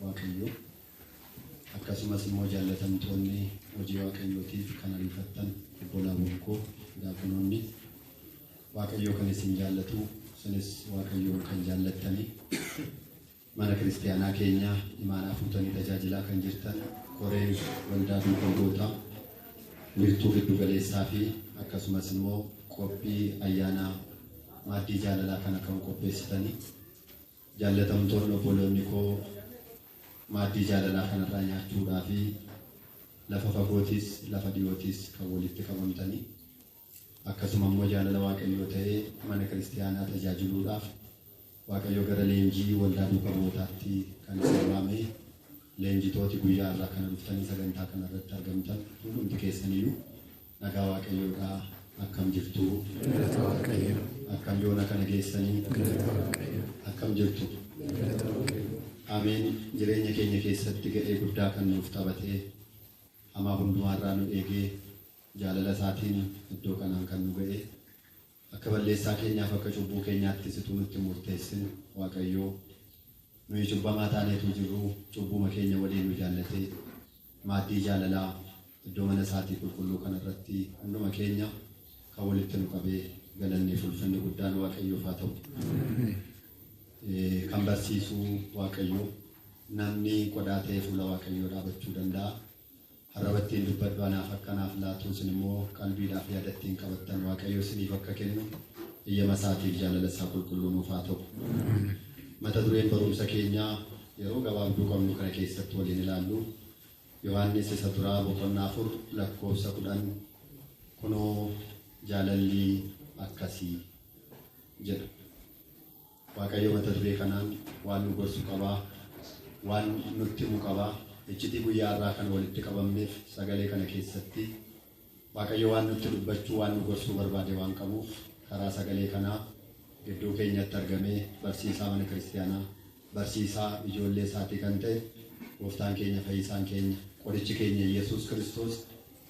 Waaqayyoo, akkasumas immoo jaallatamtoonni hojii Waaqayyootiif kan ariifattan obbolaawwan koo diyaaqonoonni, Waaqayyoo kan isin jaallatu, isinis Waaqayyoon kan jaallattanii, mana kiristiyaanaa keenyaa imaanaa fuutanii tajaajilaa kan jirtan koreen waldaa duuka bu'ootaa wiirtuu giddu galeessaa fi akkasumas immoo qophii ayyaanaa maaddii jaalalaa kana kan qopheessitanii jaallatamtoonni obboloonni koo maaddii jaalalaa kanarraa nyaachuudhaa fi lafa fagootis lafa dhiyootis kan walitti qabamtanii akkasuma immoo jaalala Waaqayyoo ta'ee mana kiristiyaanaa tajaajiluudhaaf Waaqayyo gara leenjii waldaa duuka bu'ootaatti kan isin waame leenjitooti guyyaa irraa kana dhuftanii sagantaa kana irratti argamtan hundumti keessaniyyuu nagaa Waaqayyoodhaa akkam jirtu? Galata Waaqayyoo. Akkam yoona kana geessanii? Galata Waaqayyoo. Akkam jirtu? Galata Waaqayyoo. Ameen. Jireenya keenya keessatti ga'ee guddaa kan nuuf taphatee hamaa hundumaarraa nu eegee jaalala isaatiin iddoo kanaan kan nu ga'e akka balleessaa keenyaaf akka cubbuu keenyaattis utuu nutti murteessin Waaqayyoo nuyi cubbamaa taaneetu jirru cubbuma keenya waliin nu jaallatee maaddii jaalalaa iddoo mana isaatii qulqulluu kanarratti hunduma keenya kan walitti nu qabee galanni fi ulfinni guddaan Waaqayyoof haa ta'u. Kan barsiisuu Waaqayyoo, namni qodaa ta'ee fuula Waaqayyoo dhaabachuu danda'a. Arraba ittiin dubbadhu anaaf akka naaf laatu, isin immoo qalbiidhaaf yaada ittiin qabattan Waaqayyo isiniif akka kennu eeyyama isaatiif jaalala isaa qulqulluu nuuf haa ta'u. Mata dureen barumsa keenyaa yeroo gabaabduu qabnu kana keessatti waliin ilaallu Yohaannis isa duraa boqonnaa 4 lakkoofsa 10 kunoo jaalalli akkasii jedha. Waaqayyo mata duree kanaan waan nu gorsu qabaa, waan nutti himu qabaa. Iccitii guyyaa har'aa kan walitti qabamneef sagalee kana keessatti Waaqayyo waan nutti dubbachuu, waan nu gorsuu barbaade waan qabuuf karaa sagalee kanaa gidduu keenyatti argamee barsiisaa mana kiristiyaanaa, barsiisaa ijoollee isaatii kan ta'e gooftaan keenya fayyisaan keenya qorichi keenya Yesuus Kiristoos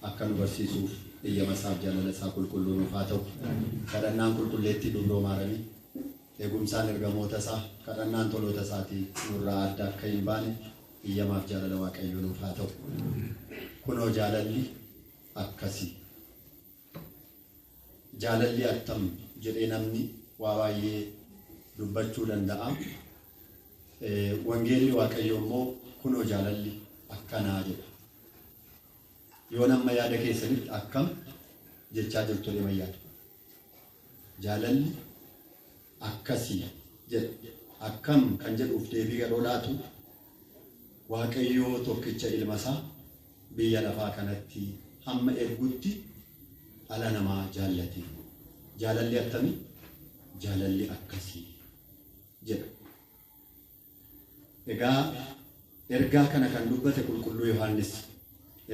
akka nu barsiisuuf eeyyama isaaf jaalala isaa qulqulluu nuuf haa ta'u. Kadhannaan qulqulleettii Dubroo Maaramii, eegumsaan ergamoota isaa, kadhannaan toloota isaatii nurraa adda akka hin baane eeyyamaaf jaalala Waaqayyoo nuuf haa ta'u. Kunoo jaalalli akkasii. Jaalalli attam jedhee namni waa baay'ee dubbachuu danda'a. Wangeelli Waaqayyoo immoo kunoo jaalalli akkanaa jedha. Yoon amma yaada keessanitti akkam jechaa jirtu jedhee yaada. Jaalalli akkasii jedha. Akkam kan jedhuuf deebii yeroo laatu Waaqayyoo tokkicha ilma isaa biyya lafaa kanatti hamma ergutti dhala namaa jaallate. Jaalalli attamii? Jaalalli akkasii jedha. Egaa ergaa kana kan dubbate qulqulluu Yohaannis.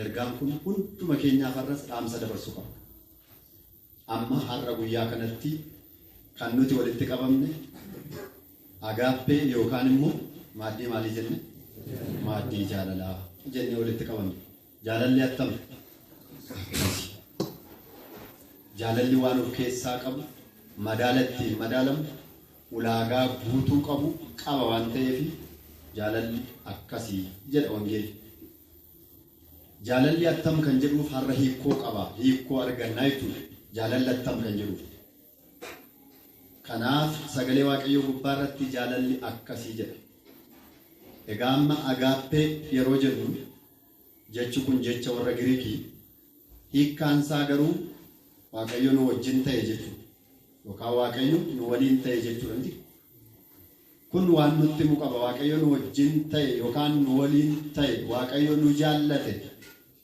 Ergaan kun hunduma keenyaaf har'as dhaamsa dabarsu qaba. Amma har'a guyyaa kanatti kan nuti walitti qabamne agaappee yookaan immoo maaddii maalii jenne? Maaddii jaalalaa jennee walitti qabamne. Jaalalli attam? Akkasi. Jaalalli waan of keessaa qabu, madaala ittiin madaalamu, ulaagaa guutuu qabu qaba waan ta'eef jaalalli akkasii jedha wangeelli. Jaalalli attam kan jedhuuf har'a hiikkoo qaba, hiikkoo argannaa jechuudha. Jaalalli attam kan jedhuuf. Kanaaf sagalee Waaqayyoo gubbaa irratti jaalalli akkasii jedha. Egaa amma agaappee yeroo jennu jechi kun jecha warra Giriikii, hiikkaan isaa garuu Waaqayyo nu wajjin ta'e jechuudha. Yookaan Waaqayyo nu waliin ta'e jechuudha miti. Kun waan nutti himu qaba. Waaqayyo nu wajjin ta'e yookaan nu waliin ta'e, Waaqayyo nu jaallate,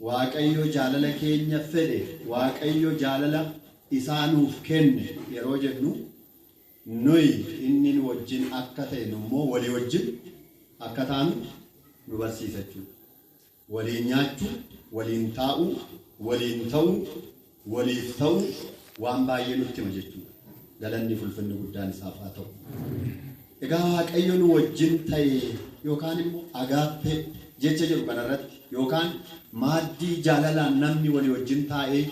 Waaqayyo jaalala keenya fedhe, Waaqayyo jaalala isaa nuuf kenne yeroo jennu nuyi inni nu wajjin akka ta'e nu immoo walii wajjin akka taanu nu barsiisa jechuudha. Waliin nyaachuu, waliin taa'uu, waliin ta'uu, waliif ta'uu waan baay'ee nutti hima jechuudha. Galanni fi ulfinni guddaan isaaf haa ta'u. Egaa Waaqayyo nu wajjin ta'e yookaan immoo agaappee jecha jedhu kanarratti yookaan maaddii jaalalaan namni walii wajjin taa'ee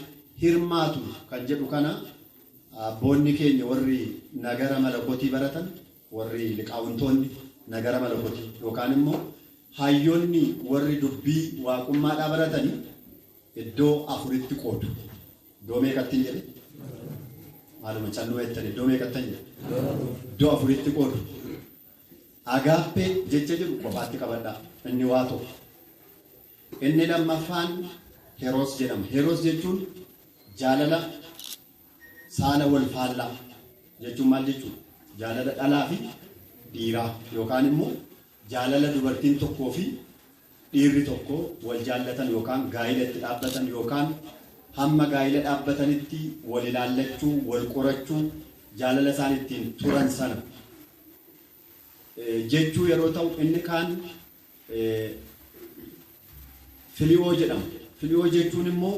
hirmaatu kan jedhu kana abboonni keenya warri nagara malakotii baratan, warri liqaawuntoonni nagara malakotii yookaan immoo Hayyoonni warri dubbii waaqummaadhaa baratanii iddoo afuritti qoodu. Iddoo meeqatti jedhe? Maaluma calluu jettan iddoo meeqatti jedhe? Iddoo afuritti qoodu. Agaappee jecha jedhu qofaatti qabadhaa. Inni waa tokko. Inni lammaffaan Heroos jedhama. Heroos jechuun jaalala saala wal faallaa jechuun maal jechuudha? Jaalala dhalaa fi dhiiraa yookaan immoo jaalala dubartiin tokkoo fi dhiirri tokko wal jaallatan yookaan gaa'ila itti dhaabbatan yookaan hamma gaa'ila dhaabbatanitti wal ilaallachuu, wal qorachuu, jaalala isaan ittiin turan sana jechuu yeroo ta'u inni kaan fili'oo jedhama. Fili'oo jechuun immoo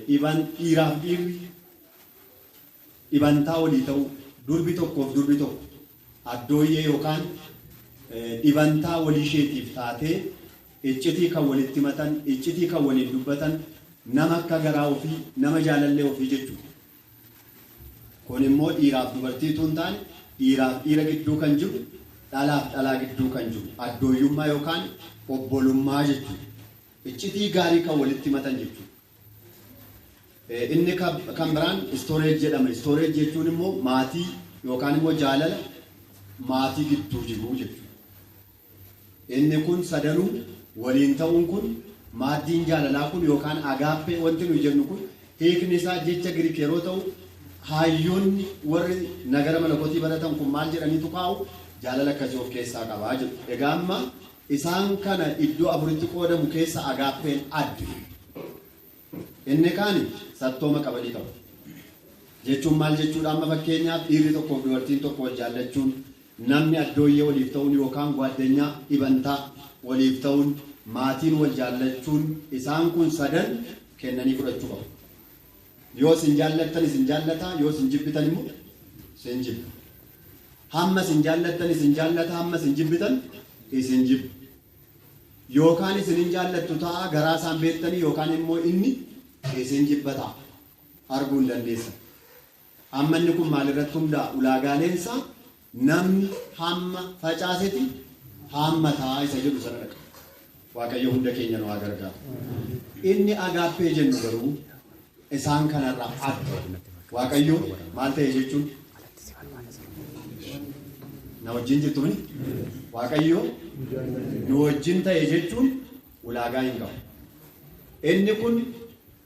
dhiban dhiiraaf dhiirri dhibantaa walii ta'u durbi tokkoof durbi tokko addooyyee yookaan dhibantaa walii isheetiif taatee iccitii kan walitti himatan, iccitii kan waliin dubbatan, nama akka garaa ofii, nama jaalallee ofii jechuudha. Kun immoo dhiiraaf dubartii utuu hin taane dhiiraaf dhiira gidduu kan jiru, dhalaaf dhalaa gidduu kan jiru addooyyummaa yookaan obbolummaa jechuudha. Iccitii gaarii kan walitti himatan jechuudha. Inni kan biraan storge jedhama. Storge jechuun immoo maatii yookaan immoo jaalala maatii gidduu jiru jechuudha. Inni kun sadanuu waliin ta'uun kun maaddiin jaalalaa kun yookaan agaappee wanti nuyi jennu kun hiikni isaa jecha Giriik yeroo ta'u hayyoonni warri nagara malakotii baratan kun maal jedhaniitu kaa'u jaalala akkasii of keessaa qabaa jedhu. Egaa amma isaan kana iddoo afuritti qoodamu keessa agaappeen adda. Inni kaani sattooma qabalii qaba. Jechuun maal jechuudha amma fakkeenyaaf dhiirri tokkoof dubartiin tokko wal jaallachuun namni addooyyee waliif ta'uun yookaan gwaaddanyaa dhibantaa waliif ta'uun maatiin wal jaallachuun isaan kun sadan kennanii fudhachuu qabu. Yoo isin jaallattan isin jaallataa, yoo isin jibbitan immoo isin jibba. Hamma isin jaallattan isin jaallata, hamma isin jibbitan isin jibba. Yookaan isin hin jaallattu ta'a garaa isaan beektanii yookaan immoo inni isin jibba ta'a. Arguu hin dandeessan. Amma inni kun maalirratti hundaa'a? Ulaagaaleen isaa namni hamma facaaseti haammataa isa jedhu sana dhaqa. Waaqayyo hunda keenya nu haa gargaaru. Inni agaappee jennu garuu isaan kanarraa adda. Waaqayyo maal ta'e jechuun na wajjin jirtu mini? Waaqayyo nu wajjin ta'e jechuun ulaagaa hin qabu. Inni kun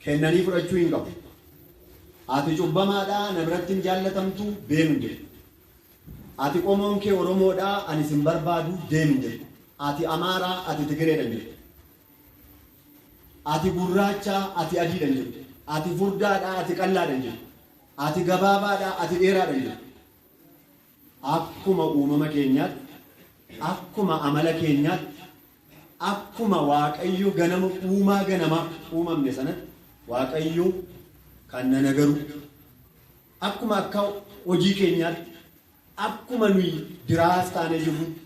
kennanii fudhachuu hin qabu. Ati cubbamaadhaa na biratti hin jaallatamtu deemu hin jedhu. Ati qomoon kee Oromoodhaa ani sin barbaadu deemu hin jedhu. Ati Amaaraa ati Tigireedha hin jedhu. Ati gurraachaa ati adiidha hin jedhu. Ati furdaadhaa ati qal'aadha hin jedhu. Ati gabaabaadhaa ati dheeraadha hin jedhu. Akkuma uumama keenyaatti, akkuma amala keenyaatti, akkuma Waaqayyo ganama uumaa ganamaa uumamne sanatti Waaqayyo kan nan agaru akkuma akka hojii keenyaatti, akkuma nuyi diraas taanee jirrutti,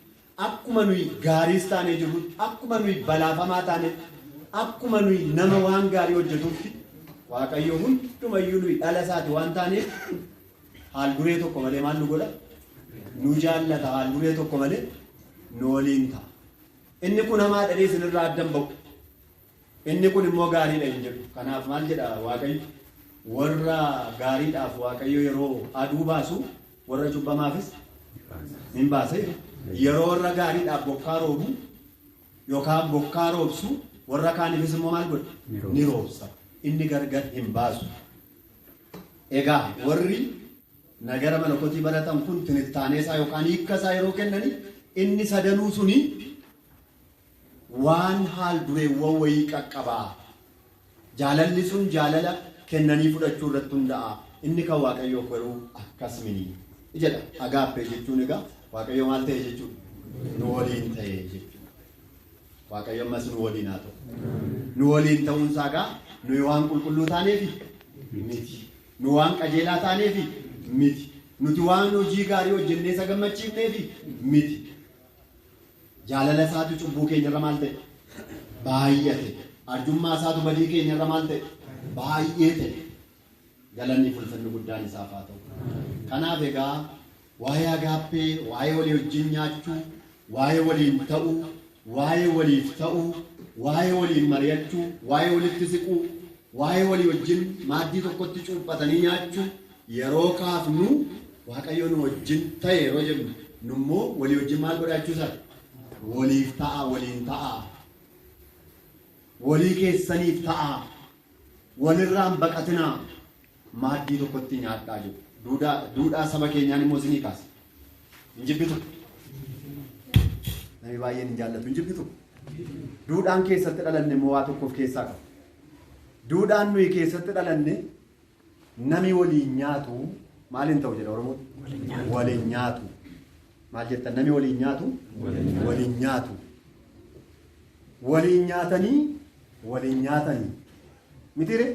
akkuma nuyi gaariis taanee jirrutti, akkuma nuyi balaafamaa taanetti, akkuma nuyi nama waan gaarii hojjetutti Waaqayyo hundumayyuu nuyi dhala isaati waan taaneef haal duree tokko malee maal nu godha? Nu jaallata haal duree tokko malee nu waliin ta'a. Inni kun hamaa dhadhee isinirraa addan ba'u. Inni kun immoo gaariidha hin jedhu. Kanaaf maal jedha Waaqayyo? Warra gaariidhaaf Waaqayyo yeroo aduu baasu warra cubbamaafis hin baasa. Yeroo warra gaariidhaaf bokkaa roobu yookaan bokkaa roobsu warra kaaniifis immoo maal godha? Ni roobsa. Inni gargar hin baasu. Egaa warri nagara malakotii baratan kun tinittaanee isaa yookaan hiikka isaa yeroo kennani inni sadanuu suni waan haal dureewwan wayii qaqqabaa. Jaalalli sun jaalala kennanii fudhachuu irratti hundaa'a. Inni kan Waaqayyoo garuu akkas mini jedha. Agaappee jechuun egaa Waaqayyo maal ta'e jechuudha? Nu waliin ta'e jechuudha. Waaqayyo ammas nu waliin haa ta'u. Nu waliin ta'uunsaa egaa nuyi waan qulqulluu taaneefi miti. Nu waan qajeelaa taaneefi miti. Nuti waan hojii gaarii hojjennee isa gammachiifneefi miti. Jaalala isaatu cubbuu keenyarra maal ta'e? Baay'ate. Arjummaa isaatu badii keenyarra maal ta'e? Baay'ee ta'e. Galanni fulfinni guddaan isaaf haa ta'u. Kanaaf egaa waa'ee agaappee, waa'ee walii wajjin nyaachuu, waa'ee waliin ta'uu, waa'ee waliif ta'uu, waa'ee waliin mari'achuu, waa'ee walitti siquu, waa'ee walii wajjin maaddii tokkotti cuuphatanii nyaachuu yeroo kaafnu Waaqayyo nu wajjin ta'e yeroo jennu nummoo walii wajjin maal godhaa jechuu isaati? Waliif ta'a, waliin ta'a. Walii keessaniif ta'a. Walirraan baqatinaa. Maaddii tokkotti nyaadhaa jedhu. Duudhaa saba keenyaan immoo isinii kaasa. Hin jibbitu. Namni baay'een hin jaallatu. Hin jibbitu. Duudhaan keessatti dhalanne immoo waa tokko of keessaa qaba. Duudhaan nuyi keessatti dhalanne nami waliin nyaatu maal hin ta'u jedha Oromoon? Waliin nyaatu. Maal jettan? Nami waliin nyaatu? Waliin nyaatu. Waliin nyaatanii waliin nyaatanii. Mitiire?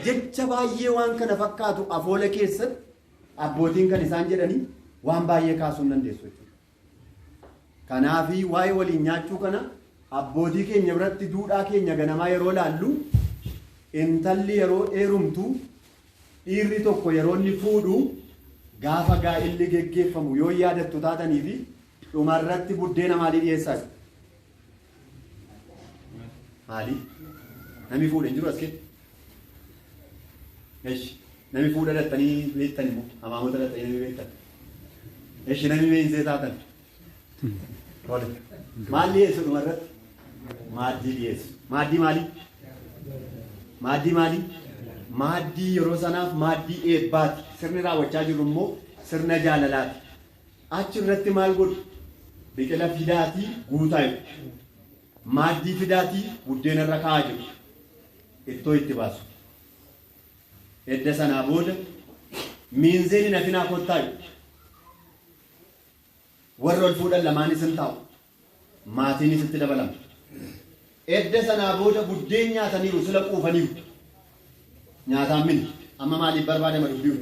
Jecha baay'ee waan kana fakkaatu afoola keessatti abbootiin kan isaan jedhanii waan baay'ee kaasuu hin dandeessu jechuudha. Kanaafi waa'ee waliin nyaachuu kana abbootii keenya biratti duudhaa keenya ganamaa yeroo laallu intalli yeroo dheerumtu dhiirri tokko yeroo inni fuudhu gaafa gaa'illi geggeeffamu yoo yaadattu taatanii fi dhumarratti buddeena maalii dhiyeessaa jiru? Maalii? Namni fuudhe hin jiru as keessa? Eshi namni fuudha dhattanii beektan immoo hamaamota dhattanii namni beektan. Eshi namni meensee taatan. Tole. Maal dhiyeessu dhumarratti? Maaddii dhiyeessu. Maaddii maalii? Maaddii maalii? Maaddii yeroo sanaaf maaddii eebbaati. Sirni raawwachaa jirru immoo sirna jaalalaati. Achi irratti maal godhu? Biqila fidaatii guutaa jedhu. Maaddii fidaatii buddeena irra kaa'aa jedhu. Ittoo itti baasu. Edda sanaa booda miinzeen hin hafinaa kottaa jedhu. Warri ol fuudhan lamaanis hin taa'u. Maatiinis itti dabalama. Edda sanaa booda buddeen nyaataniiru sila quufaniiru. Nyaataan mini. Amma maaliif barbaadama dubbiin?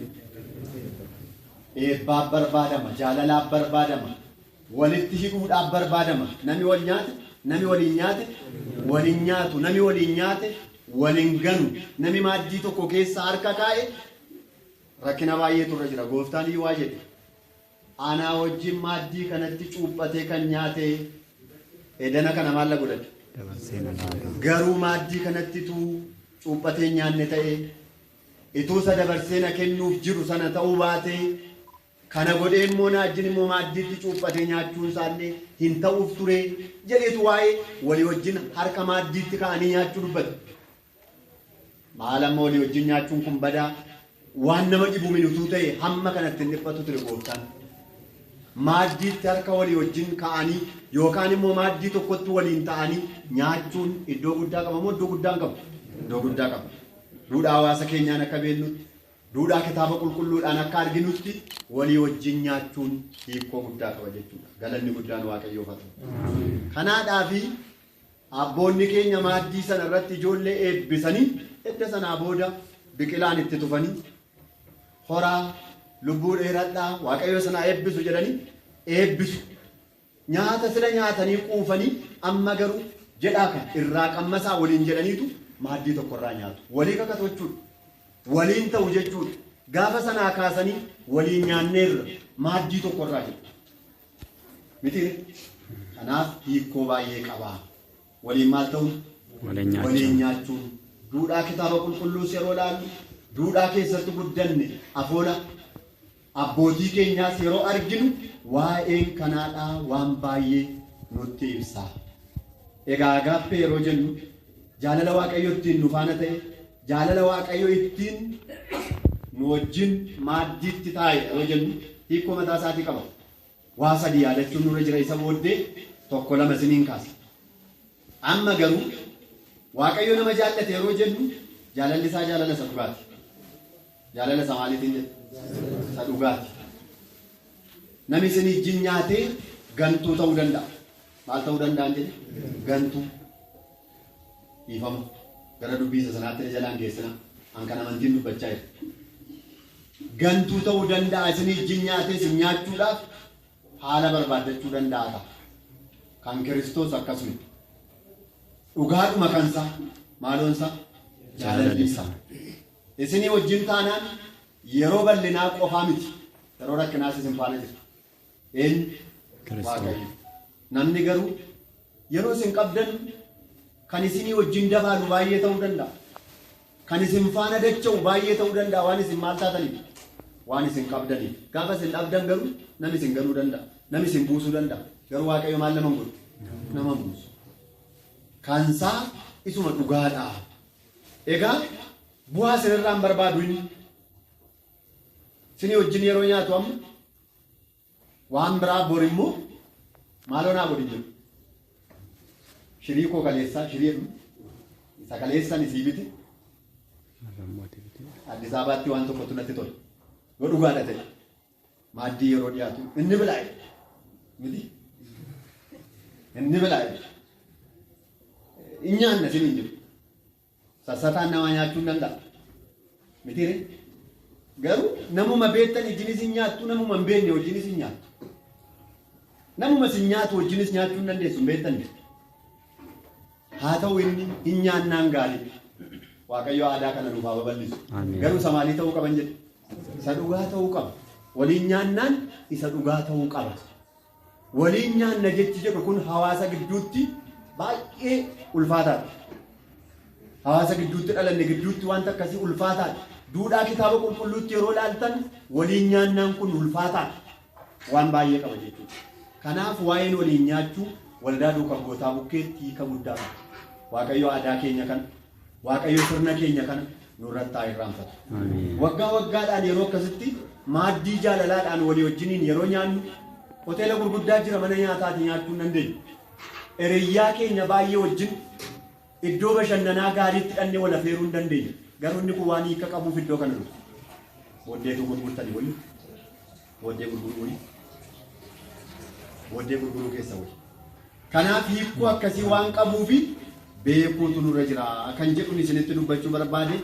Eebbaaf barbaadama, jaalalaaf barbaadama, walitti hidhuudhaaf barbaadama. Nami wal nyaate, nami waliin nyaate, waliin nyaatu, nami waliin nyaate, waliin ganu, nami maaddii tokko keessa harka kaa'e rakkina baay'eetu irra jira. Gooftaan iyyuu waa jedhe. Anaa wajjin maaddii kanatti cuuphatee kan nyaate edana kana maal la godhate? Dabarsee na laata. Garuu maaddii kanatti ituu cuuphatee hin nyaanne ta'e, ituu isa dabarsee na kennuuf jiru sana ta'uu baatee, kana godhee immoo na wajjin immoo maaddiitti cuuphatee nyaachuun isaallee hin ta'uuf ture jedheetu waa'ee walii wajjin harka maaddiitti ka'anii nyaachuu dubbate. Maal amma walii wajjin nyaachuun kun badaa waan nama dhibu min utuu ta'e hamma kanatti hin dhiphatu ture gooftaan. Maaddiitti harka walii wajjin ka'anii yookaan immoo maaddii tokkotti waliin ta'anii nyaachuun iddoo guddaa qaba moo iddoo guddaa hin qabu? Iddoo guddaa qaba. Duudhaa hawaasa keenyaan akka beeknutti, duudhaa kitaaba qulqulluudhaan akka arginutti walii wajjin nyaachuun hiikoo guddaa qaba jechuudha. Galanni guddaan Waaqayyoof haa ta'u. Kanaadhaafi abboonni keenya maaddii sana irratti ijoollee eebbisanii edda sanaa booda biqilaan itti tufanii horaa lubbuu dheeradhaa Waaqayyo sanaa eebbisu jedhanii eebbisu. Nyaata sila nyaatanii quufanii amma garuu jedhaa kan irraa qammasaa waliin jedhaniitu maaddii tokkorraa nyaatu. Walii kakatu jechuudha. Waliin ta'u jechuudha. Gaafa sanaa kaasanii waliin nyaanneerra maaddii tokkorraa jedhu. Miti kanaaf hiikoo baay'ee qaba. Waliin maal ta'uun? Waliin nyaachuun. Waliin nyaachuun. Duudhaa kitaaba qulqulluus yeroo ilaallu duudhaa keessatti guddanne afoola abbootii keenyaas yeroo arginu waa'een kanaadhaa waan baay'ee nutti ibsa. Egaa agaappee yeroo jennu jaalala Waaqayyo ittiin nu faana ta'e, jaalala Waaqayyo ittiin nu wajjin maaddiitti taa'e yeroo jennu hiikoo mataa isaatii qaba. Waa sadii yaadachuun nurra jira isa booddee tokko lama isiniin kaasa. Amma garuu Waaqayyo nama jaallate yeroo jennu jaalalli isaa jaalala isa dhugaati. Jaalala isa maaliitiin jedhu? Isa dhugaati. Namni isin ijjin nyaatee gantuu ta'uu danda'a. Maal ta'uu danda'an jedhe? Gantuu. Dhiifama. Gara dubbii isa sanaatti na jalaan geessina. An kan amantiin dubbachaa jira. Gantuu ta'uu danda'a isin ijjin nyaatee isin nyaachuudhaaf haala barbaaddachuu danda'a ta'a. Kan Kiristoos akkasuma. Dhugaadhuma kansaa maaloonsaa jaalalli isaa. Isinii wajjin taanaan yeroo bal'inaa qofaa miti. Yeroo rakkinaas isin faana jira. Eenyu? Kiristoos. Waaqayyo. Namni garuu yeroo isin qabdan kan isinii wajjin dabaalu baay'ee ta'uu danda'a. Kan isin faana dacha'u baay'ee ta'uu danda'a waan isin maal taataniif, waan isin qabdaniif. Gaafa isin dhabdan garuu namni isin ganuu danda'a. Namni isin buusuu danda'a. Garuu Waaqayyo maal nama hin godhu? Nama hin buusu. Kansaa isuma dhugaadha. Egaa bu'aa isinirraa hin barbaadu inni. Isinii wajjin yeroo nyaatu amma waan biraa bor immoo maaloo naa godhi jedhu. Shirii koo kaleessaa shirii jedhu isa kaleessan isii bite Addis Ababaatti waan tokkotu natti tole. Yoo dhugaadha ta'e maaddii yeroo dhiyaatu inni bilaa'e miti inni bilaa'e hin nyaanna isin hin jiru. Sassataan namaa nyaachuu hin danda'a. Miti ree? Garuu namuma beektan wajjinis hin nyaattu, namuma hin beekne wajjinis hin nyaattu. Namuma isin nyaatu wajjinis nyaachuu hin dandeessu hin beektan. Haa ta'u inni hin nyaannaan gaarii. Waaqayyo aadaa kana nuuf haa babal'isu. Ameen. Garuu isa maalii ta'uu qaban jedhe? Isa dhugaa ta'uu qaba. Waliin nyaannaan isa dhugaa ta'uu qaba. Waliin nyaanna jechi jedhu kun hawaasa gidduutti baay'ee ulfaataadha. Hawaasa gidduutti dhalanne gidduutti wanta akkasii ulfaataadha. Duudhaa kitaaba qulqulluutti yeroo ilaaltan waliin nyaannaan kun ulfaataadha. Waan baay'ee qaba jechuudha. Kanaaf waa'een waliin nyaachuu waldaa duuka bu'ootaa bukkeetti hiika guddaa qaba. Waaqayyo aadaa keenya kana, Waaqayyo sirna keenya kana nurratti haa irraanfatu. Ameen. Waggaa waggaadhaan yeroo akkasitti maaddii jaalalaadhaan walii wajjiniin yeroo nyaannu hoteela gurguddaa jira mana nyaataati nyaachuu hin dandeenyu. Hiriyyaa keenya baay'ee wajjin iddoo bashannanaa gaariitti dhannee wal afeeruu hin dandeenyu. Garuu inni kun waan hiika qabuuf iddoo kana dhufu. Booddeetu gurgurtanii wayyu. Booddee gurguruu wayyu. Booddee gurguruu keessa wayyu. Kanaaf hiikuu akkasii waan qabuufi beekuutu nurra jira kan jedhuun isinitti dubbachuu barbaade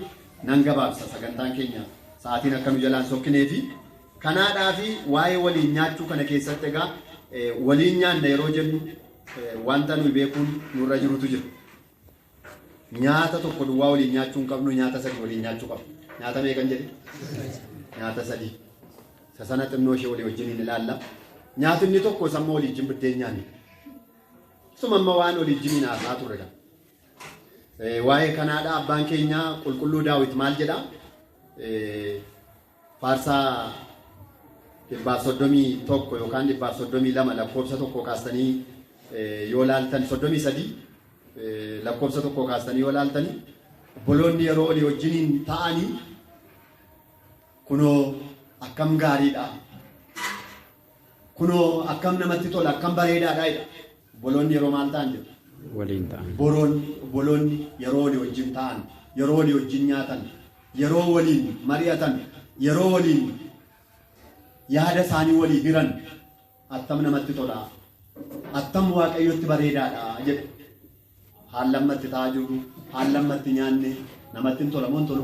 nan gabaabsa sagantaan keenya sa'aatiin akka nu jalaan sokkinee fi kanaadhaa fi waa'ee waliin nyaachuu kana keessatti egaa waliin nyaanna yeroo jennu wanta nuyi beekuun nurra jirutu jira. Nyaata tokko duwwaa waliin nyaachuu hin qabnu, nyaata sadii waliin nyaachuu qabna. Nyaata meeqan jedhe? Nyaata sadii. Isa sana xinnoo ishee walii wajjin hin ilaalla. Nyaati inni tokko isa amma walii wajjin biddeen nyaanne. Isuma amma waan walii wajjin hin haasa'aa turre kana. Waa'ee kanaadha abbaan keenya qulqulluu Daawit maal jedha? Faarsaa 131 yookaan 132 lakkoofsa 1 kaastanii yoo laaltan 33 lakkoofsa 1 kaastanii yoo laaltanii obboloonni yeroo walii wajjiniin ta'anii kunoo akkam gaariidha. Kunoo akkam namatti tola, akkam bareedaadha jedha. Obboloonni yeroo maal ta'an jedhu? Waliin ta'an. Obboloonni yeroo walii wajjin ta'an, yeroo walii wajjin nyaatan, yeroo waliin mari'atan, yeroo waliin yaada isaanii walii hiran attam namatti tola, attam Waaqayyotti bareedaadha jedhu. Haala amma itti ta'aa jirru, haala amma itti nyaanne namatti hin tola moo hin tolu?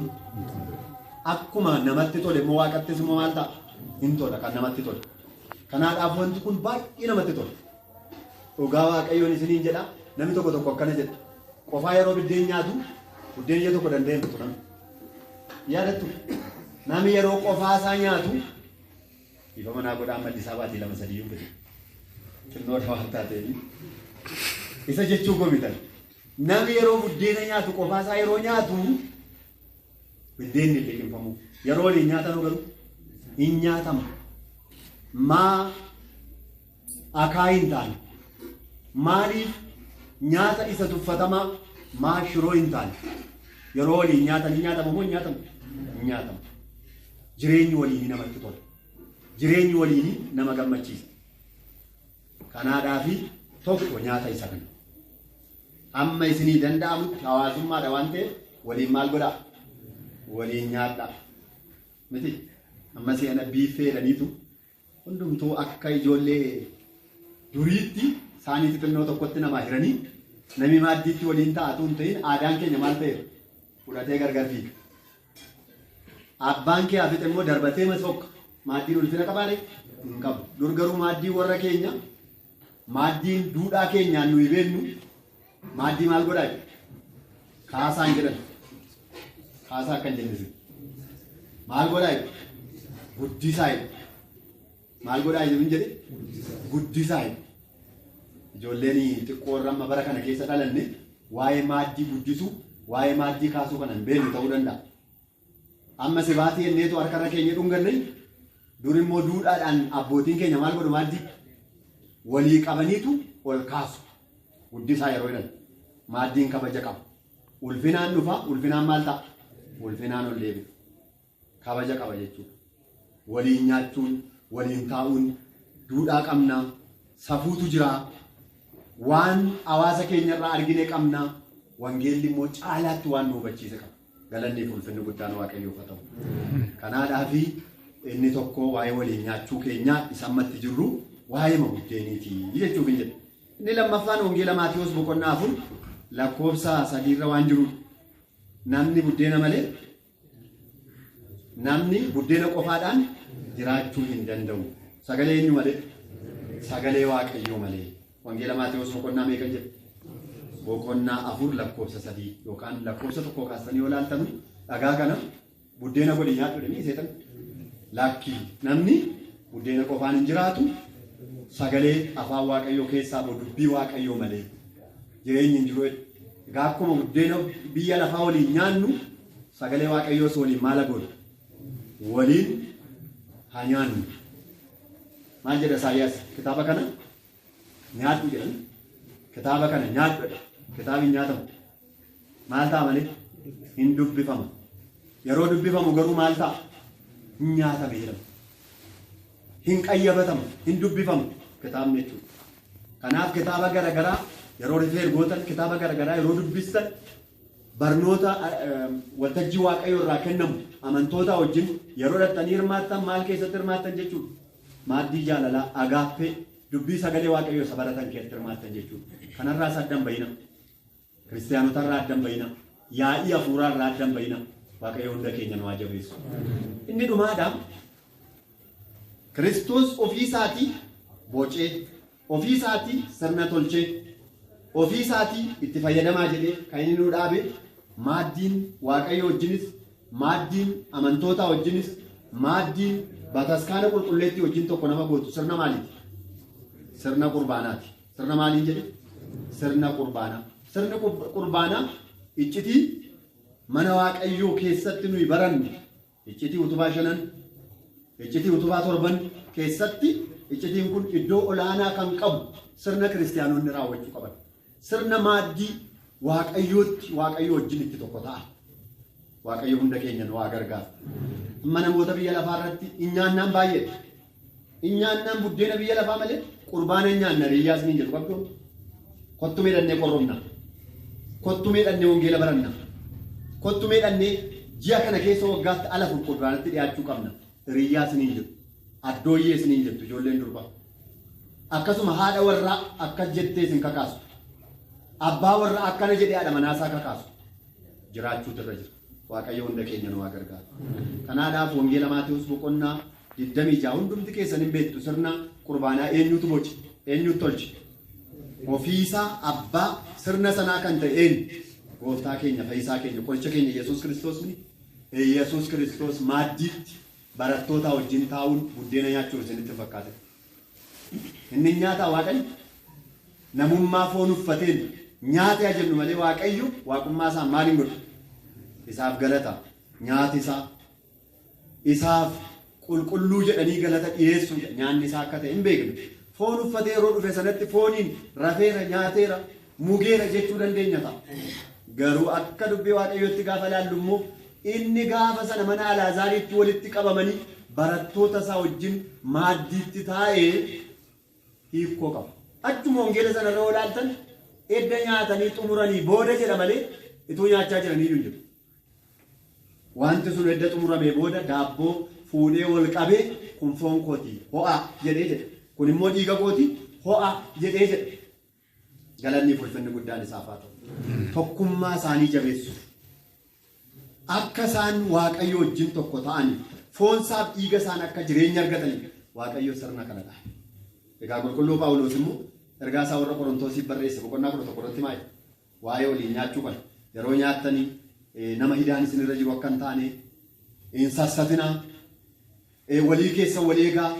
Akkuma namatti tole immoo Waaqattis immoo maal ta'a? Hin tola kan namatti tole. Kanaadhaaf wanti kun baay'ee namatti tola. Dhugaa Waaqayyoon isiniin jedha, namni tokko tokko akkana jedha. Qofaa yeroo biddeen nyaatu buddeen ija tokko danda'ee hin fixu namni. Yaadattu? Namni yeroo qofaa isaa nyaatu dhiifama naa godhaa amma Addis Ababaatii 2-3 iyyuu fide. Xinnoodha waan taateef. Isa jechuu gomitan. Namni yeroo buddeena nyaatu qofaa isaa yeroo nyaatu biddeenni hin liqimfamu. Yeroo waliin nyaatanu garuu hin nyaatama. Maa akaa hin taane? Maaliif nyaata isa tuffatamaa maa shiroo hin taane? Yeroo waliin nyaatan hin nyaatamu moo hin nyaatamu? Hin nyaatamu. Jireenyi waliinii namatti tola. Jireenyi waliinii nama gammachiisa. Kanaadhaafi tokko nyaata isa kana. Amma isinii danda'amutti hawaasummaadha waan ta'eef waliin maal godhaa? Waliin nyaadhaa. Miti? Amma si'ana biiffee jedhaniitu hundumtuu akka ijoollee duriitti saanii xixinnoo tokkotti namaa hiranii namni maaddiitti waliin taa'atu hin ta'in aadaan keenya maal ta'eera? Fudhatee gargar fiiga. Abbaan kee hafixe immoo darbatee masokka. Maaddiin ulfina qabaa ree? Hin qabu. Dur garuu maaddiin warra keenya maaddiin duudhaa keenyaan nuyi beeknu maaddii maal godhaa jedhu? Kaasaa hin jedhan. Kaasaa akka hin jenne isin. Maal godhaa jedhu? Guddisaa jedhu. Maal godhaa jedhu hin jedhe? Guddisaa jedhu. Ijoolleen xiqqoo warra amma bara kana keessa dhalanne waa'ee maaddii guddisuu, waa'ee maaddii kaasuu kana hin beeknu ta'uu danda'a. Amma sibaatii enneetu harkarra keenya dhunganne, dur immoo duudhaadhaan abbootiin keenya maal godhu? Maaddii walii qabaniitu ol kaasu. Guddisaa yeroo jedhan maaddiin kabaja qaba. Ulfinaan dhufa, ulfinaan maal ta'a? Ulfinaan ol deebi'a. Kabaja qaba jechuudha. Waliin nyaachuun, waliin taa'uun duudhaa qabna, safuutu jira, waan hawaasa keenyarraa argine qabna, wangeelli immoo caalaatti waan nu hubachiise qaba. Galanni fi ulfinni guddaan Waaqayyoof haa ta'u. Kanaadhaafi inni tokko waa'ee waliin nyaachuu keenyaa isa ammatti jirru waa'ee buddeeniiti jechuuf hin jedhu. Inni lammaffaan Wangeela Maatiyoos boqonnaa 4 lakkoofsa 3 irra waan jirudha. Namni buddeena malee, namni buddeena qofaadhaan jiraachuu hin danda'u. Sagalee eenyu malee? Sagalee Waaqayyoo malee. Wangeela Maatiyoos boqonnaa meeqa jedhu? Boqonnaa 4 lakkoofsa 3 yookaan lakkoofsa 1 kaastanii yoo ilaaltanu, dhagaa kana buddeena godhi nyaadhu jedhanii seetan. Lakkii, namni buddeena qofaan hin jiraatu, sagalee afaan Waaqayyoo keessaa bahu, dubbii Waaqayyoo malee jireenyi hin jiru. Egaa akkuma buddeena biyya lafaa waliin nyaannu, sagalee Waaqayyoos waliin maala goonu? Waliin haa nyaannu. Maal jedha Isaayyaas? Kitaaba kana nyaadhu jedhan. Kitaaba kana nyaadhu jedha. Kitaabni hin nyaatamu. Maal ta'a malee? Hin dubbifama. Yeroo dubbifamu garuu maal ta'a? Hin nyaatame jedhama. Hin qayyabatama, hin dubbifamu kitaabni jechuudha. Kanaaf kitaaba garaagaraa yeroo refer gootan, kitaaba garaagaraa yeroo dubbistan, barnoota waltajjii Waaqayyoo irraa kennamu amantoota wajjin yeroo dhaqxanii hirmaattan, maal keessatti hirmaattan jechuudha? Maaddii jaalalaa, agaappee, dubbii sagalee Waaqayyoo isa baratan keessatti hirmaattan jechuudha. Kanarraas addan bayina. Kiristaanotarraa addan bayina. Yaa'ii hafuuraarraa addan bayina. Waaqayyo hunda keenya nu haa jabeessu. Inni dhumaadha. Kiristoos ofii isaatii bocee, ofii isaatii sirna tolchee, ofii isaatii itti fayyadamaa jedhee kan inni nu dhaabe, maaddiin Waaqayyo wajjinis, maaddiin amantootaa wajjinis, maaddiin bataskaana qulqulleettii wajjin tokko nama gootu sirna maaliiti? Sirna qurbaanaati. Sirna maaliin jedhe? Sirna qurbaanaa. Sirni qurbaanaa iccitii mana Waaqayyoo keessatti nuyi barannu, iccitii utubaa shanan, iccitii utubaa torban keessatti iccitiin kun iddoo olaanaa kan qabu, sirna kiristaanonni raawwachuu qaban. Sirna maaddii Waaqayyootti, Waaqayyo wajjin itti tokko ta'a. Waaqayyo hunda keenya nu haa gargaaru. Amma namoota biyya lafaa irratti hin nyaannaan baay'eedha. Hin nyaannaan buddeena biyya lafaa malee qurbaana hin nyaanna riyyaas ni jedhu qabdu. Kottu mee dhannee qorromna. Kottu mee dhannee wangeela baranna. Kottu mee dhannee ji'a kana keessa waggaatti ala qurbaanatti dhiyaachuu qabna. Riyyaas ni jedhu. Addooyyees ni jettu ijoolleen durbaa. Akkasuma haadha warraa akkas jettee isin kakaastu. Abbaa warraa akkana jedhee haadha manaasaa kakaasu. Jiraachuutu irra jira. Waaqayyo hunda keenya nu haa gargaaru. Kanaadhaaf Wangeela Maatewos boqonnaa 26 hundumti keessan hin beektu. Sirna qurbaanaa eenyutu boce? Eenyutu tolche? Ofiisaa abbaa sirna sanaa kan ta'e eenyu? Gooftaa keenya, fayyisaa keenya, qoricha keenya Yesuus Kiristoos ni. Yesuus Kiristoos maaddiitti barattoota wajjin taa'uun buddeena nyaachuuf isinitti hin fakkaatin. Inni nyaataa Waaqayyo namummaa foon uffateen nyaate haa jennu malee, Waaqayyo waaqummaa isaa maal hin godhu? Isaaf galata. Nyaati isaa isaaf qulqulluu jedhanii galata dhiyeessuudha. Nyaanni isaa akka ta'e hin beeknu. Foon uffatee yeroo dhufe sanatti fooniin rafeera, nyaateera, mugeera jechuu dandeenya ta'a. Garuu akka dubbii Waaqayyootti gaafa ilaallu immoo, inni gaafa sana mana Alaazaariitti walitti qabamanii barattoota isaa wajjin maaddiitti taa'ee hiikkoo qaba. Achuma wangeela sana irra ilaaltan, edda nyaatanii xumuranii booda jedha malee ituu nyaachaa jiranii hin jiru. Wanti sun edda xumuramee booda daabboo fuudhee ol qabee, "Kun foon kooti, ho'aa" jedhee jedha. "Kun immoo dhiiga kooti, ho'aa" jedhee jedha. Galanni fi ulfinni guddaan isaaf haa ta'u. Tokkummaa isaanii jabeessuuf. Akka isaan Waaqayyo wajjin tokko ta'aniif, foon isaaf dhiiga isaan akka jireenya argataniif Waaqayyo sirna kana dhaabe. Egaa qulqulluu Phaawulos immoo ergaa isaa warra Qorontoosiif barreesse boqonnaa 11 irratti maal? Waa'ee waliin nyaachuu kana, yeroo nyaattanii nama hidaan isinirra jiru akka hin taane hin sassatinaa, walii keessa wal eegaa.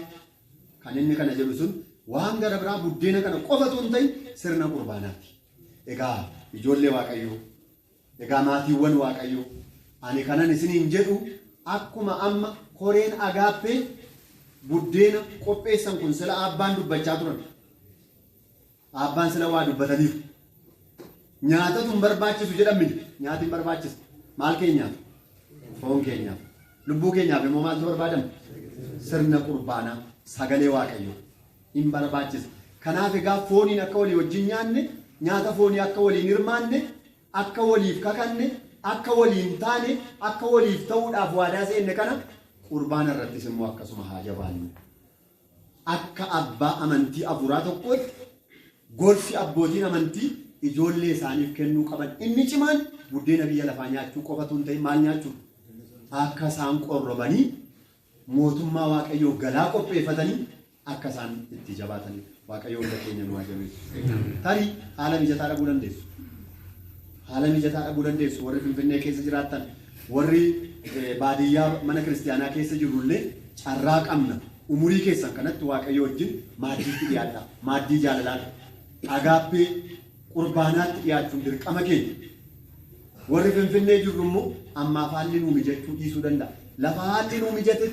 Kan inni kana jedhu sun waan gara biraa buddeena kana qofatu hin ta'in, Sirna qurbaanaati. Egaa ijoollee Waaqayyoo, egaa maatiiwwan Waaqayyoo, ani kanan isiniin jedhu akkuma amma koreen agaappee buddeena qopheessan kun sila abbaan dubbachaa turan. Abbaan sila waa dubbataniiru. Nyaatatu hin barbaachisu jedhamini. Nyaati hin barbaachisu. Maal keenyaaf? Foon keenyaaf. Lubbuu keenyaaf immoo maaltu barbaadama? Sirna qurbaanaa, sagalee Waaqayyoo hin barbaachisa. Kanaaf egaa fooniin akka walii wajjin nyaanne, nyaata foonii akka waliin hirmaanne, akka waliif kakanne, akka waliin taane, akka waliif ta'uudhaaf waadaa seenne kana qurbaana irrattis immoo akkasuma haa jabaannu. Akka abbaa amantii afuuraa tokkootti gorsi abbootiin amantii ijoollee isaaniif kennuu qaban inni cimaan buddeena biyya lafaa nyaachuu qofatu hin ta'in maal nyaachuu? Akka isaan qorrobanii mootummaa Waaqayyoo galaa qopheeffatanii akka isaan itti jabaatanii Waaqayyo hunda keenya nu haa jabeessu. Tarii haala mijataa dhabuu dandeessu. Haala mijataa dhabuu dandeessu warri Finfinnee keessa jiraattan, warri baadiyyaa mana kiristiyaanaa keessa jirrullee carraa qabna. Umurii keessan kanatti Waaqayyo wajjin maaddiitti dhiyaadha. Maaddii jaalalaatti, agaappee qurbaanaatti dhiyaachuun dirqama keenya. Warri Finfinnee jirru immoo ammaaf haalli nuu mijachuu dhiisuu danda'a. Lafa haalli nuu mijate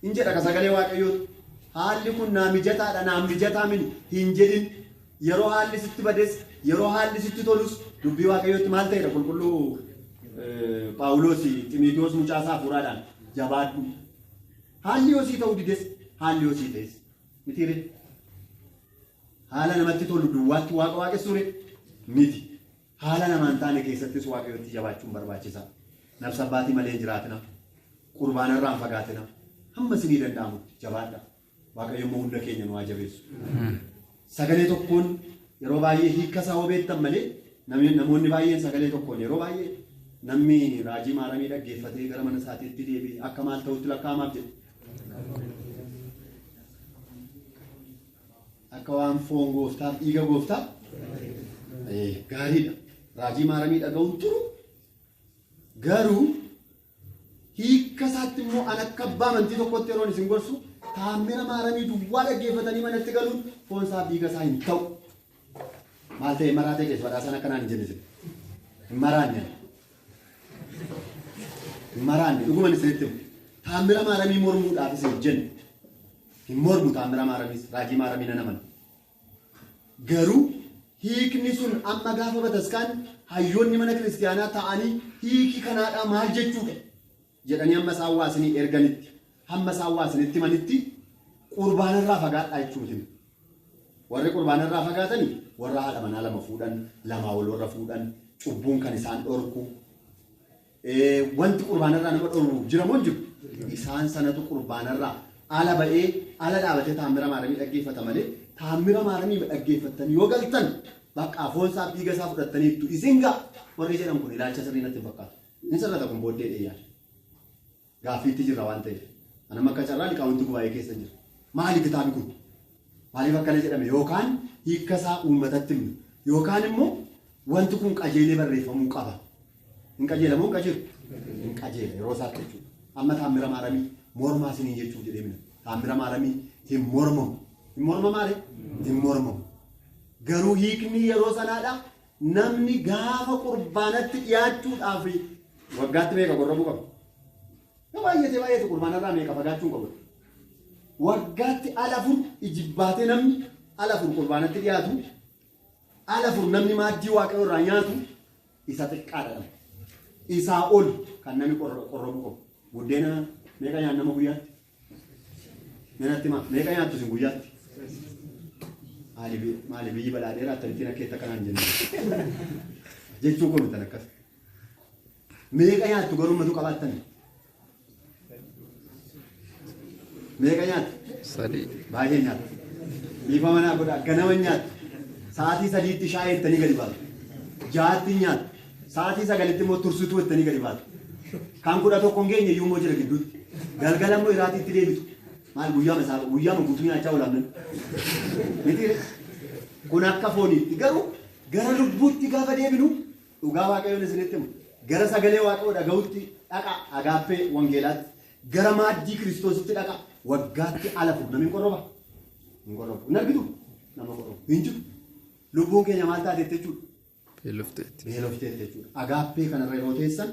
hin jedha ka sagalee Waaqayyootu. Haalli kun naa mijataadha, naa mijataa mini hin jedhin. Yeroo haalli sitti bades, yeroo haalli sitti tolus dubbii Waaqayyootti maal ta'edha qulqulluu Phaawulos Ximitiyoos mucaasaa hafuuraadhaan jabaadhu. Haalli yoo sii ta'uu dides, haalli yoo sii ta'es mitiire. Haala namatti tolu duwwaatti Waaqa waaqessuure miti. Haala namaan taane keessattis Waaqayyootti jabaachuun barbaachisaa. Nafsa abbaatii malee hin jiraatina. Qurbaanarraa hin fagaatina. Hamma isinii danda'amutti jabaadha. Waaqayyo immoo hunda keenya nu haa jabeessu. Sagalee tokkoon yeroo baay'ee hiika isaa hoo beektan malee namoonni baay'een sagalee tokkoon yeroo baay'ee namni raajii maaramii dhaggeeffatee gara mana isaatiitti deebi'e akka maal ta'utti lakkaa'amaaf jedhu. Akka waan foon gooftaaf dhiiga gooftaa gaariidha. Raajii maaramii dhaga'uun turu garuu hiika isaatti immoo an akka abbaa amantii tokkotti yeroon isin gorsu taammira maaramii duwwaa dhaggeeffatanii manatti galuun foon isaa dhiiga isaa hin ta'u. Maal ta'e maraatee keessa badhaasaan akkanaan hin jenne isin. Hin maraanne. Hin maraanne dhuguman isinitti himu. Taammira maaramii mormuudhaaf isin hin jenne. Hin mormu taammira maaramiis raajii maaramii nan amana. Garuu hiikni sun amma gaafa bataskaan hayyoonni mana kiristiyaanaa ta'anii hiiki kanaadhaa maal jechuudha jedhanii hamma isaan waa isinii erganitti, hamma isaan waa isinitti himanitti qurbaanarraa fagaadhaa jechuu miti. Warri qurbaanarraa fagaatanii warra haadha manaa lama fuudhan, lamaa ol warra fuudhan, cubbuun kan isaan dhorku. Wanti qurbaanarraa nama dhorwu jira moo hin jiru? Isaan sanatu qurbaanarraa ala ba'ee ala dhaabatee taammira maaramii dhaggeeffata malee taammira maaramii dhaggeeffattanii yoo galtan bakka foon isaa dhiiga isaa fudhattaniittu isin ga'a warri jedhan kun ilaalcha sirrii natti hin fakkaatu. Hin sirrata kun booddee dheeyyaadha. Gaaffiitti jirra waan ta'eef. Anam akka carraa liqaawwanti gubaa'ee keessa jira. Maali kitaabi kun? Maaliif akkana jedhame? Yookaan hiikka isaa uummatatti himna. Yookaan immoo wanti kun qajeelee barreeffamuu qaba. Hin qajeela moo hin qajeelu? Hin qajeela yeroo isaatti jechuudha. Amma taammira maaramii mormaa isiniin jechuuf jedhee mina. Taammira maaramii hin mormamu. Hin mormamaa ree? Hin mormamu. Garuu hiikni yeroo sanaadha namni gaafa qurbaanatti dhiyaachuudhaaf waggaatti meeqa qorrabuu qaba? Yoo baay'ate baay'ate qurbaanarraa meeqa fagaachuu hin qabu. Waggaatti al afur ijibbaatee namni al afur qurbaanatti dhiyaatu, al afur namni maaddii Waaqayyoo irraa nyaatu isa xiqqaadha dha. Isaa ol kan namni qorrabuu qabu. Buddeena meeqa nyaanna nama guyyaatti? Menatti himaa meeqa nyaattu isin guyyaatti? Maali biyyi badhaadheera akkamittiin akka itti akkanaan jenne jechuu koo mitan akkas. Meeqa nyaattu garuu ummatu qabaattani? Meeqa nyaattu? 3. Baay'ee nyaattu. Dhiifama naa godhaa ganama nyaattu. Sa'aatii 3tti shaayii jettanii gadi baatu. 6tti nyaattu. Sa'aatii 9tti immoo tursituu jettanii gadi baatu. Kan 11 hin geenye iyyuu immoo jira gidduutti. Galgala immoo iraatiitti deebitu. Maal guyyaama isaa guyyaama guutuu nyaachaa oolaan namni. Miti kun akka fooniitti garuu gara lubbuutti gaafa deebinu dhugaa Waaqayyoon isinitti hima. Gara sagalee Waaqayyoo dhaga'utti dhaqa agaappee wangeelaatti. Gara maaddii Kiristoositti dhaqa waggaatti ala afur namni hin qorroba. Hin qorrobu. Hin argitu? Nama qorrobu. Hin jiru. Lubbuun keenya maal taateetti jechuudha? Beelofteetti. Beelofteetti jechuudha. Agaappee kanarra yeroo teessan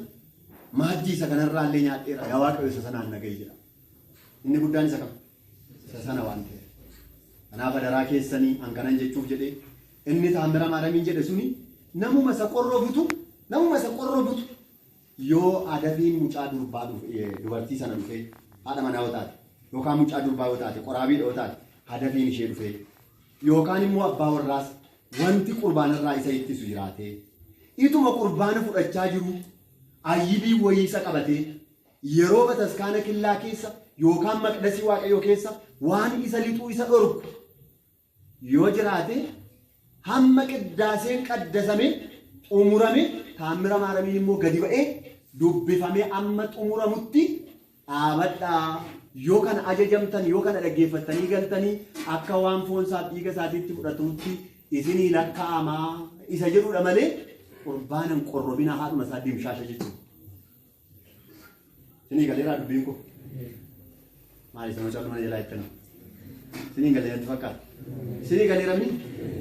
maaddii isa kanarraa illee nyaadheera. Yaa Waaqayyo isa sanaan na ga'i jedha. Inni guddaan isa kam? Isa sana waan ta'eef. Kanaaf adaraa keessanii an kanan jechuuf jedhee inni Taammira Maaramiin jedhe suni namuma isa qorrobutu namuma isa qorrobutu yoo adafiin mucaa durbaa dubartii sana dhufee haadha manaa yoo taate yookaan mucaa durbaa yoo taate qoraabiidha yoo taate adafiin ishee dhufee yookaan immoo abbaa warraas wanti qurbaanarraa isa ittisu jiraatee ituma qurbaana fudhachaa jiru ayyibii wayii isa qabatee yeroo bataskaana killaa keessa yookaan maqdasii Waaqayyoo keessa waan isa lixuu isa dhorku yoo jiraate hamma qiddaaseen qaddasame xumurame Taammira Maaramiin immoo gadi ba'ee dubbifamee amma xumuramutti dhaabadhaa. Yoo kana ajajamtan yoo kana dhaggeeffattanii galtanii akka waan foon isaaf dhiiga isaatiitti fudhatutti isinii lakkaa'amaa isa jedhudha malee qurbaanan qorrobina haadhuma isaa dimshaasha jechuudha. Isinii galeeraa dubbiin koo? Maali isa macaaluma jalaa jettanii? Isinii galee natti fakkaata. Isinii galeera miti?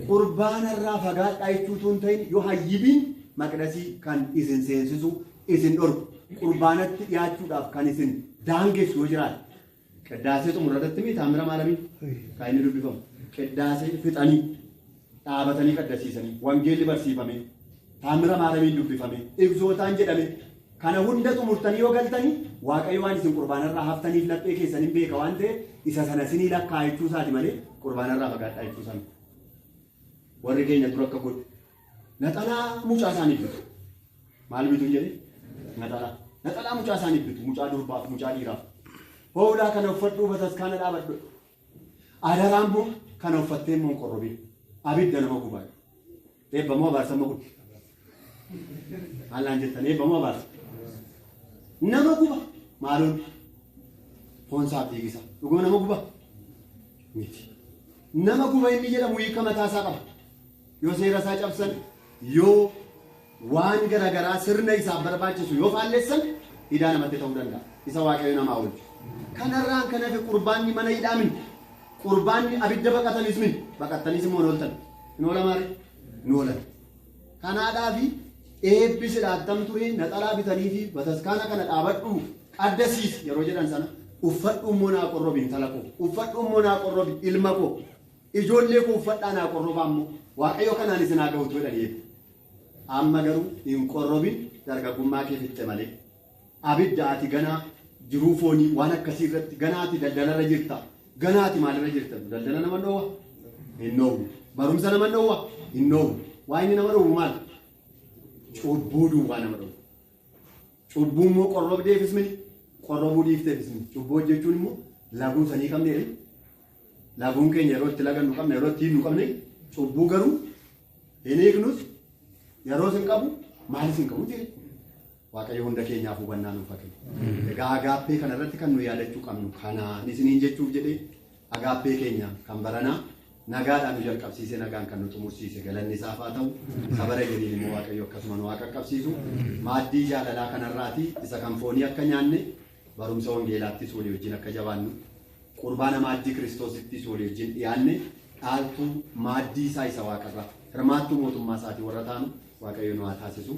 Qurbaanarraa fagaadhaa jechuu utuu hin ta'in yoo hayyibiin maqdasii kan isin seensisu isin dhorku qurbaanatti dhiyaachuudhaaf kan isin daangessu yoo jiraate qiddaasee xumurratti miti Taammira Maaramiin kan inni dubbifamu qiddaasee fixanii dhaabatanii qaddasiisanii wangeelli barsiifame Taammira Maaramiin dubbifame ibsootaan jedhame kana hunda xumurtanii yoo galtanii Waaqayyo waan isin qurbaanarraa haftaniif laphee keessan hin beeka waan ta'eef isa sana isinii lakkaa jechuu isaati malee qurbaanarraa fagaadhaa jechuu isaa miti. Warri keenya dura akka godhu naxalaa mucaa isaaniif bitu. Maal bitu hin jedhee? Naxalaa. Naxalaa mucaa isaaniif bitu. Mucaa durbaaf, mucaa dhiiraaf. Hoolaa kana uffadhuu bataskaana dhaabadhu. Adaraa immoo kana uffattee immoo hin qorrobin. Abidda nama gubaa. Eebba moo abaarsa amma kun? Maal naan jettan eebba moo abaarsa? Nama guba maaloon foon isaaf dhiigisa. Dhuguma nama guba? Miti. Nama guba inni jedhamu hiika mataa isaa qaba. Yoo seera isaa cabsan, yoo waan garaagaraa sirna isaaf barbaachisu yoo faallessan hidhaa namatti ta'uu danda'a. Isa Waaqayyo namaa oolchu. Kanarraan kan hafe qurbaanni mana hidhaa miti. Qurbaanni abidda baqatanis miti. Baqattanis immoo hin ooltan. Hin oolamaare? Hin oolan. Kanaadhaafi eebbi silaa attam ture naxalaa bitanii fi bataskaana kana dhaabadhu qaddasiisi yeroo jedhan sana uffadhu immoo naa qorrobi intala koo uffadhu immoo naa qorrobi ilma koo ijoollee koo uffadhaa naa qorrobaa immoo Waaqayyo kanaan isin haa ga'utu jedhanii eebbi. Amma garuu hin qorrobin dargaggummaa kee fixxe malee. Abidda ati ganaa jiruu foonii waan akkasii irratti ganaa ati daldalarra jirta ganaa ati maalirra jirta daldala nama dhoowwa hin dhoowwu barumsa nama dhoowwa hin dhoowwu waa inni nama dhoowwu maal cubbuu duwwaa nama dhoowwu cubbuu immoo qorrobdeefis miti qorrobuu dhiifteefis miti cubbuu hojjechuun immoo laguu sanii qabneeri laguun keenya yeroo itti lagannu qabna yeroo itti hiinnu qabne cubbuu garuu hin hiiknus yeroos hin qabu maalis hin qabu jedhe Waaqayyo hunda keenyaaf hubannaa nuuf haa kennu. Egaa agaappee kana irratti kan nu yaadachuu qabnu kanaan isiniin jechuuf jedhee agaappee keenya kan baranaa nagaadhaan nu jalqabsiisee nagaan kan nu xumursiise galanni isaaf haa ta'u. Sabara jedhiin immoo Waaqayyo akkasuma nu haa qaqqabsiisu. Maaddii jaalalaa kanarraati isa kan foonii akka nyaanne barumsa wangeelaattis walii wajjin akka jabaannu qurbaana maaddii Kiristoosittis walii wajjin dhiyaanne dhaaltuu maaddii isaa isa waaqarraa hirmaattuu mootummaa isaatii warra taanu Waaqayyo nu haa taasisu.